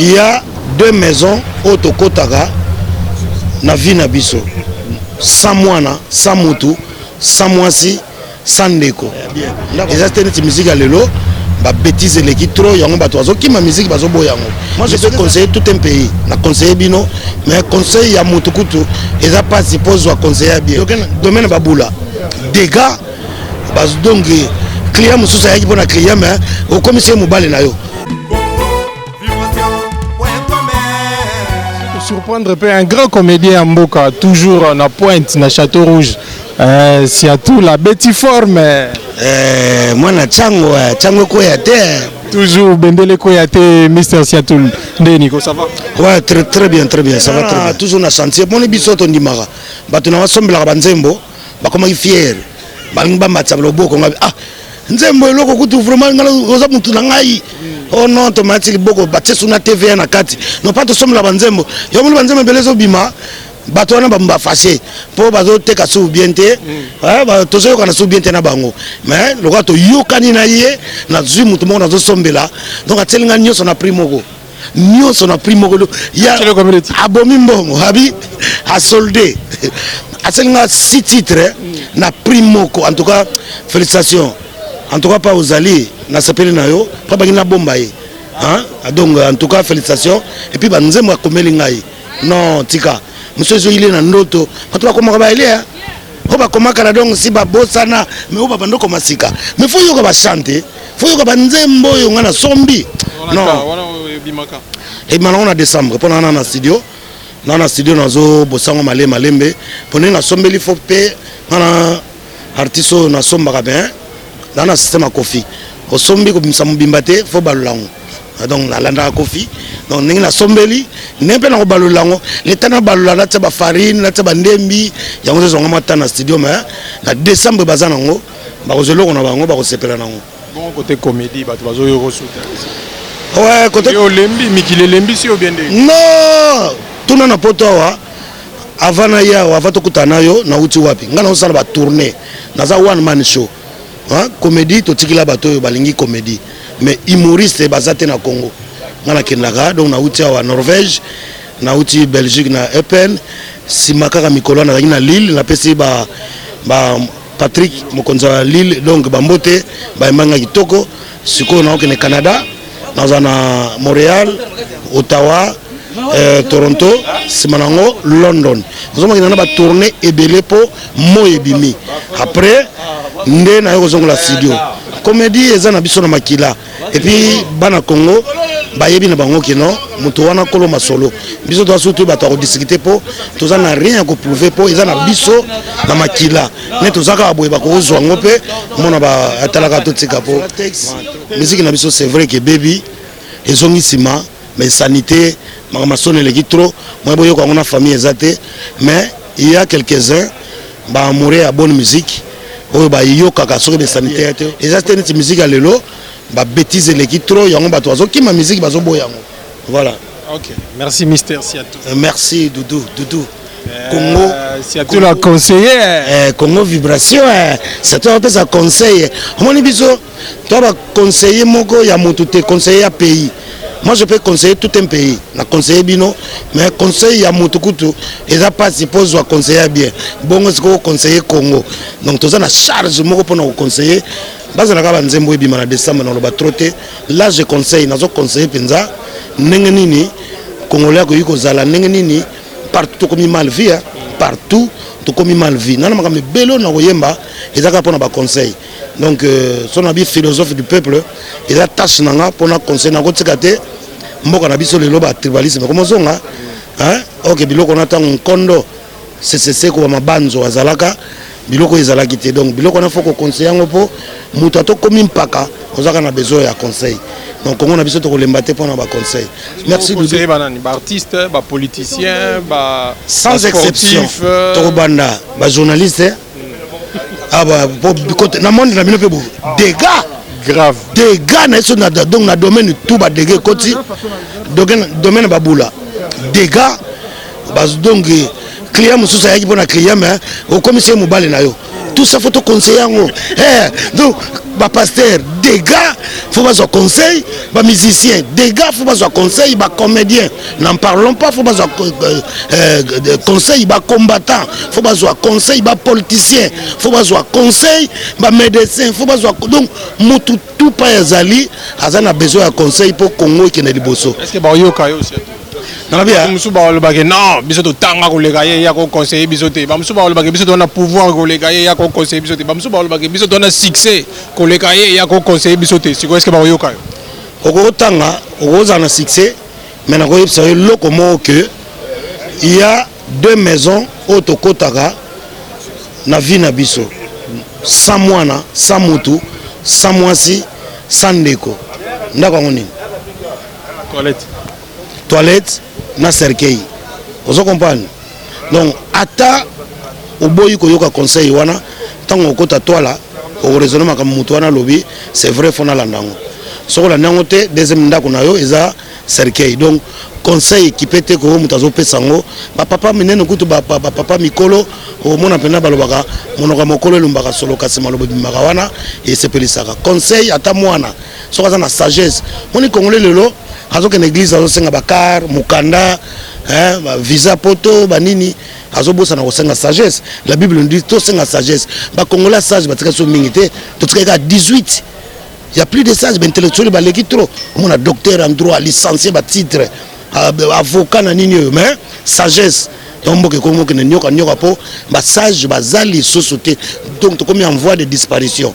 Il y a deux maisons oyo tokotaka na vie na biso sans mwana, sans mutu, sans mwasi, sans ndeko. Eza te neti musique ya lelo, ba bêtises eleki trop, yango bato bazokima musique, bazoboya yango. Moi, je peux conseiller tout un pays, na conseiller bino, mais conseil ya mutu kutu eza mpasi mpo ozwa conseil ya bien. Domaine babula dégâts, donc client mosusu ayaki mpo na client, mais okomisi ye mobali na yo. Surprendre mpe un grand comédien ya mboka, toujours na pointe na Château Rouge, Siatul abeti forme. Mwana ntango ntango ekoya te. Toujours bendele ekoya te. Mr Siatul, ndeni ko, ça va? Ouais, très, très bien, très bien, ça va très bien. Toujours na chantier. Moni biso tondimaka bato na basombelaka banzembo, bakomaki fier, balingi bamatisa loboko. Ngabi ah, nzembo eloko kutu vraiment nga oza mutu na ngai. Oh non, tomati liboko, batie su na TVA na kati. Non pas tosombela banzembo yo, moni banzembo ebele ezobima, bato wana bafâché mpo bazoteka su bien te, tozoyokana su bien te na bango. Mais lokola toyokani na ye, nazwi motu moko nazosombela, donc atieli nga nyonso na prix moko, nyonso na prix moko. Ya abomi mbongo, abi asolde, asali nga six titres na prix moko. En tout cas félicitations, en tout cas pa ozali, nasepeli na yo mpo bangi nabomba ye. Donc en tout cas félicitations. Et puis banzembo akomeli ngai, non, tika mosu ezoyile na ndoto. Bato bakomaka baele oyo bakomaka na, donc si babosana, mais oyo babanda okoma sika, mais faut yoka bachante, faut yoka banzembo oyo ngai nasombi. Non, ebima nango na décembre, mpo na na studio, na studio nazobosango malembe malembe, mpo ndenge nasombeli, faut mpe nga na artiste oyo nasombaka bien na système ya Kofi, osombi kobimisa mobimba te, faut balola yango. Donc nalandaka Kofi, donc ndenge nasombeli, ndenge mpe nakobalola yango, leta nabalola, natia bafarine, natia bandembi yango, ezwanga mwa ta na studio. Mais na décembre baza nango, bakozwa eloko na bango, bakosepela nango. Bon, côté comédie, bato bazoyoka suta. Ouais, côté Olembi mikili, elembisi yo bien nde? Non, tuna na poto awa avant na ye awa, avant tokutana na yo, nauti wapi? Ngai naosala batournée, naza one man show. Hein? Comédie totikila bato oyo balingi comédie, mais humoriste baza te na Congo. Ngai nakendaka, donc nauti awa Norvège, nauti Belgique na Eupen, nsima kaka mikolo nazalaki na Lille, napesi ba Patrick, mokonzi ya Lille, donc bambote, bayembanga kitoko. Sikoyo naokende Canada, naza na Montréal, Ottawa, Toronto, nsima nango London. Ozomokenda na batournée ebele mpo moi ebimi. Après nde naye kozongola studio. Comédie eza na biso na makila, et puis bana Congo bayebi na bango kino moto wana kolo masolo. Biso toza surtout bato ya kodiscuter, mpo toza na rien ya koprouver, mpo eza na biso na makila. Ne toza kaka boye, bakozwa yango mpe mona atalaka, totika mpo musique na biso, c'est vrai ke bebi ezongi nsima, mais sanité, makambo soni eleki trop. Moye boyoka yango na famille eza te, mais il y a quelques-uns baamoureux ya bonne musique oyo bayokaka. Soki besanitaire te, eza te neti musique ya lelo, babêtises eleki trop, yango bato bazokima musique, bazoboya yango. Voilà. Ok, merci Mister Siatou. Merci Doudou, Doudou Congo. Siatou la conseiller. Congo Vibration, Siatou apesa conseil. Omoni biso to baconseiller moko ya motu te, conseiller ya pays. Moi, je peux conseiller tout un pays, na conseiller bino, mais conseil ya motu kutu eza mpasi mpo ozwa conseiller ya bien. Bongo sikoyo conseiller Congo, donc toza na charge moko mpona koconseiller. Bazalaka banzembo ebima na décembre, naloba trop te. Là je conseille, nazo conseiller mpenza ndenge nini Congolais akoki kozala, ndenge nini partout tokomi mal vie, hein. Partout tokomi mal vie, nana makambo ebele oyo na koyemba eza kaka mpona baconseil. Donc so na bi philosophe du peuple, eza tâche na nga mpona conseil. Nakotika te mboka na biso lelo batribalisme komozonga. Ok, biloko wana ntango nkondo ccc koba mabanzo azalaka, biloko oyo ezalaki te. Donc biloko wana faut koconseiller yango, mpo moto atokomi mpaka ozalaka na besoin ya conseil. Donc Kongo na biso tokolemba te mpona baconseil. Merci. Conseiller banani? Baartiste, bapoliticien, ba Sans exception. Tokobanda bajournaliste na monde na bino mpe bo dégâts. Grave. Dégâts na biso, donc na domaine tout badégâts ekoti, domaine babula dégâts. Donc client mosusu ayaki mpona client, mais okomisi ye mobali na yo. Tout ça faut toconseille yango. Donc bapasteur dégâts, faut bazwa conseil. Bamusicien dégâts, faut bazwa conseil. Bacomédien, n'en parlons pas, faut bazwa conseil. Bacombattant, faut bazwa conseil. Bapoliticien, faut bazwa conseil. Bamédecin, faut bazwa. Donc motu tout pa ezali aza na besoin ya conseil mpo Congo ekende liboso. Est ce que baoyoka yo aussi? Nalobi ya Mosusu balobaki: non, biso totanga koleka ye, ya koconseille biso te. Bamosusu balobaki: biso toza pouvoir koleka ye, ya koconseille biso te. Bamosusu balobaki: biso toza succès koleka ye, ya koconseille biso te. Sikoyo, est ce que bakoyoka yo? Okotanga, okozala na succès, mais nakoyebisa yo eloko moko ke il y a deux maisons oyo tokɔtaka na vie na biso sans mwana, sans mutu, sans mwasi, sans ndeko. Ndako yango nini? Toilette. Toilette na cercueil. Ozo comprendre? Donc ata oboyi koyoka conseil wana, ntango okota toila, okoraisonne makambo motu wana alobi: c'est vrai, faut nalanda yango. Soki olandi yango te, deuxième ndako na yo eza cercueil. Donc conseil ekipe te koyo moto azopesa yango. Bapapa minene kutu, bapapa mikolo, omona mpena balobaka monoko ya mokolo elumbaka solo, kasi maloba ebimaka wana esepelisaka. Conseil, ata mwana soki aza na sagesse. Moni Congolais lelo azokende église, azosenga bacar, mokanda, visa, poto, banini, azobosana kosenga sagesse. La Bible nous dit tosenga sagesse. Bacongolais sage batika so mingi te, totikaki kaka 18. Y a plus de sage. Baintellectuel baleki trop. Omona docteur en droit, licencié, batitre, avocat na nini oyo, mais sagesse yango mboka ekomi okende nyoka nyoka mpo basage baza lisusu te. Donc tokomi en voie de disparition.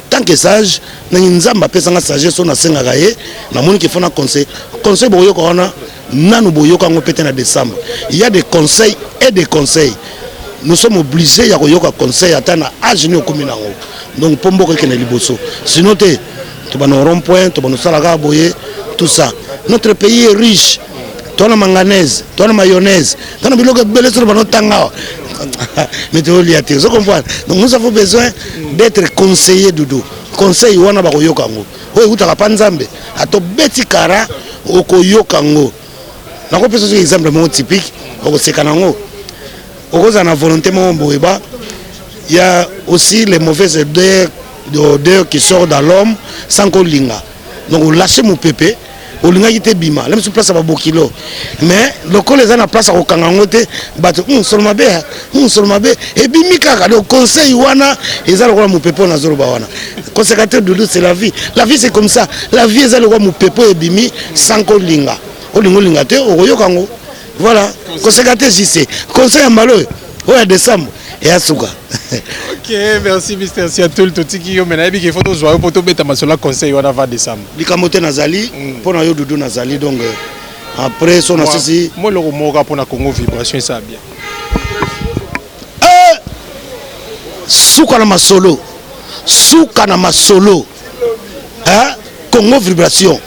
Tant que sage, ndenge Nzambe apesanga sagesse oyo nasengaka ye, namoni ke faut na conseil. Conseil boyoka wana nanu, boyoka yango mpe te na décembre. Il y a des conseils et des conseils. Nous sommes obligés ya koyoka conseil, ata na age nini okomi nango. Donc mpo mboka ekende liboso, sinon te, tobana rond point, tobana osalaka boye, tout ça. Notre pays est riche. Towana manganèse, towana mayonnaise, towana biloko ebele. Solo banotanga awa, mais toyolia te. Ozo comprendre? Donc nous avons besoin d'être conseillé. Dudu, conseil wana bakoyoka yango oyo eutaka mpa Nzambe. Atobeti kara, okoyoka yango. Nakopesa soki exemple moko typique, okoseka nango. Okozala na volonté moko boye ba il y a aussi les mauvaises odeurs, odeur qui sort dans l'homme sans kolinga. Donc olâche mopepe, olingaki te bima la misu place ya babokilo, mais lokola eza na place ya kokanga yango te, bato solo mabe, solo mabe ebimi kaka. Donc conseil wana eza lokola mopepe oyo nazoloba wana. Koseka te, Dudu, c'est la vie. La vie, c'est comme ça. La vie eza lokola mopepe oyo ebimi sans kolinga. Olinga, olinga te, okoyoka yango. Voilà, koseka te. Jc, conseil ya mbala oyo, oyo ya décembre, eya suka. Ok, merci Mr Siatul. Totiki yo, me nayebi ke faut tozwa yo mpo tobeta masolo ya conseil wana va décembre. Likambo te, nazali mpo na yo, Dudu, nazali. Donc après so nasisi. Mo eloko moko kaka mpona Congo Vibration esala bien. Suka na masolo, suka na masolo, hein? Congo Vibration,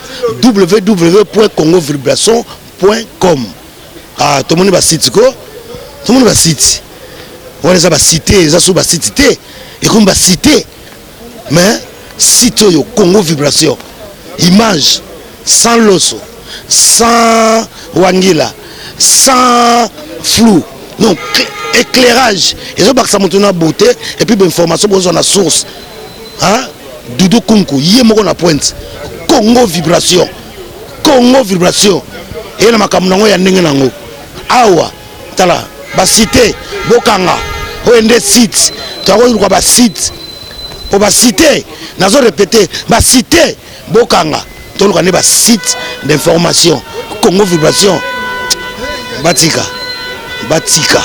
www.congovibration.com. Ah, tomoni basite ko, tomoni basite wana eza basite, eza so basite te, ekomi basite. Mais site oyo Congo Vibration, image sans loso, sans wangila, sans flou. Donc éclairage ezobakisa moto na beauté et puis bainformation bozwa na source, hein? Dudu Kunku ye moko na pointe. Congo Vibration, Congo Vibration eye na makambo nango ya ndenge nango awa. Tala basite, bokanga oyo nde site. Toyakoluka basite po basite, nazo répéter, basite bokanga, toluka nde basite d'information. Congo Vibration, batika, batika.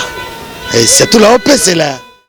Surtout la opesela.